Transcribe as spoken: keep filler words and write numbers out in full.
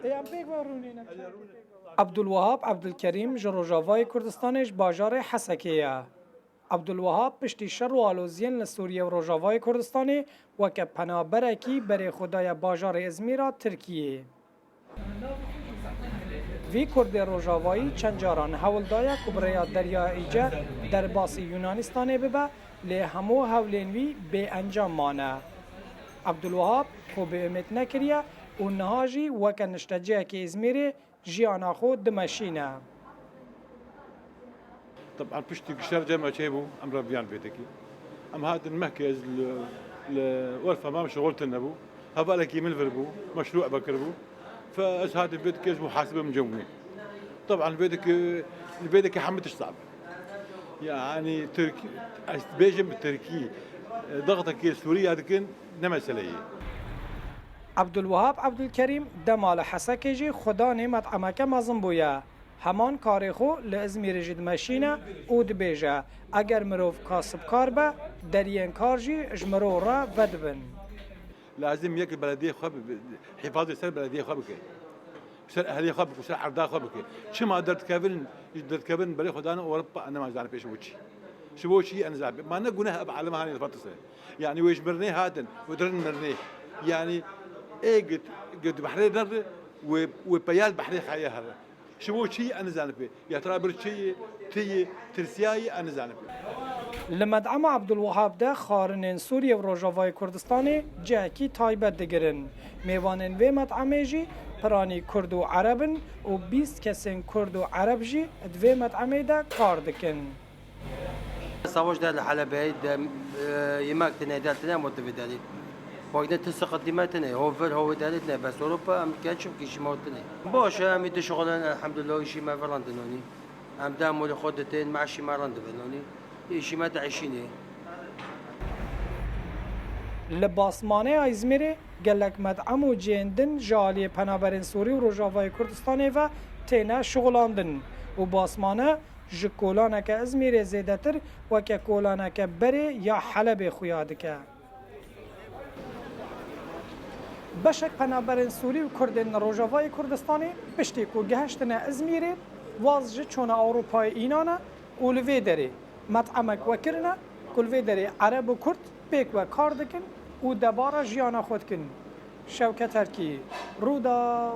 Ê, em pêk ve rûnîne. Ebdulwehab Ebdulkerîm ji Rojavayê Kurdistanê ji bajarê Hesekê ye. Ebdulwehab piştî şer û aloziyên li Sûriye û Rojavayê Kurdistanê weke penaberekî berê xwe daye bajarê Izmîra Tirkiyê. Vî Kurdê Rojavayî çend caran hewl daye ku bi rêya Derya Îce derbasî Yunanistanê bibe, lê hemû hewlên wî bê encam mane. Ebdulwehab xwe bi umêd nekiriye û niha jî weke niştecihekê Îzmîrê jiyana xwe dimeşîne. Teban piştî ku şer cem me çêbû, em reviyan vê dikî. Em hatin mehkê ez li, li werfa me şixul tune bû. Hevalekî min vir bû, meşrû vekiribû. Fe ez hatim vê dikî ez muhasibim cem wî. Teban vê dikî, vê dikî hemû tişt sab. Yani Tirk, ez bêjim bi Tirkî, dextekê Sûriya dikin, ne mesele ye. Ebdulwehab Ebdulkerîm dema li Hesekê jî xwedanê met'emeke mezin bûye. Heman karê xwe li Izmîrê jî dimeşîne û dibêje, eger mirov kasibkar be, deriyên kar jî ji mirov re vedibin. Lazim ye ku belediyê xwe bi, bi, hifazê ser belediyê xwe bike. Ser ehlê xwe bike, ser erda xwe bike. Çima derdikevin, derdikevin berê xwe dane Ewropa, nema zanî pêş bo çi. Ji bo çi em zanî. Ma ne guneh ev alem hanê fatise. Yani wê ji mirinê hatin, wê dirin mirinê. Yani ê git, git behrê derdi, wê, wê peyal behrê xeye here. Ji bo çi em zanî pê. Ya tira bir çi ye, ti ye, tirsiyayî em zanî pê. Li met'ema Ebdulwehab de xwarinên Sûriye û Rojavayê Kurdistanê cihekî taybet digirin. Mêvanên vê met'emê jî piranî Kurd û Ereb in û bîst kesên Kurd û Ereb jî di vê met'emê de kar dikin. Savaş der li Helebê, de, e, yemek tine, der tine, motive deri. Bak ne ti sıkıntı me tine, ho vir, ho deri tine, bes Avrupa, em genç kişi me tine. Baş, em ite şoxlan, elhamdülillah, işi me verandin oni. Em de moli xo de tên, maaşi me randin oni. İşi me de işini. Li Basmaneya Îzmîrê gelek met'em û cihên din ji aliyê penaberên Sûrî û Rojavayê Kurdistanê ve têne şixulandin û Basmane ji kolaneke Izmîrê zêdetir weke kolaneke berê ya Helebê xuya dike. Beşek penaberên Sûrî û Kurdên li Rojavayê Kurdistanê piştî ku gehiştine Izmîrê, waz ji çûna Ewropayê înane û li vê derê met'emek wekirine ku li vê derê Ereb û Kurd pêk ve kar dikin û debara jiyana xwe dikin. Şewket Erkî, Rûdaw,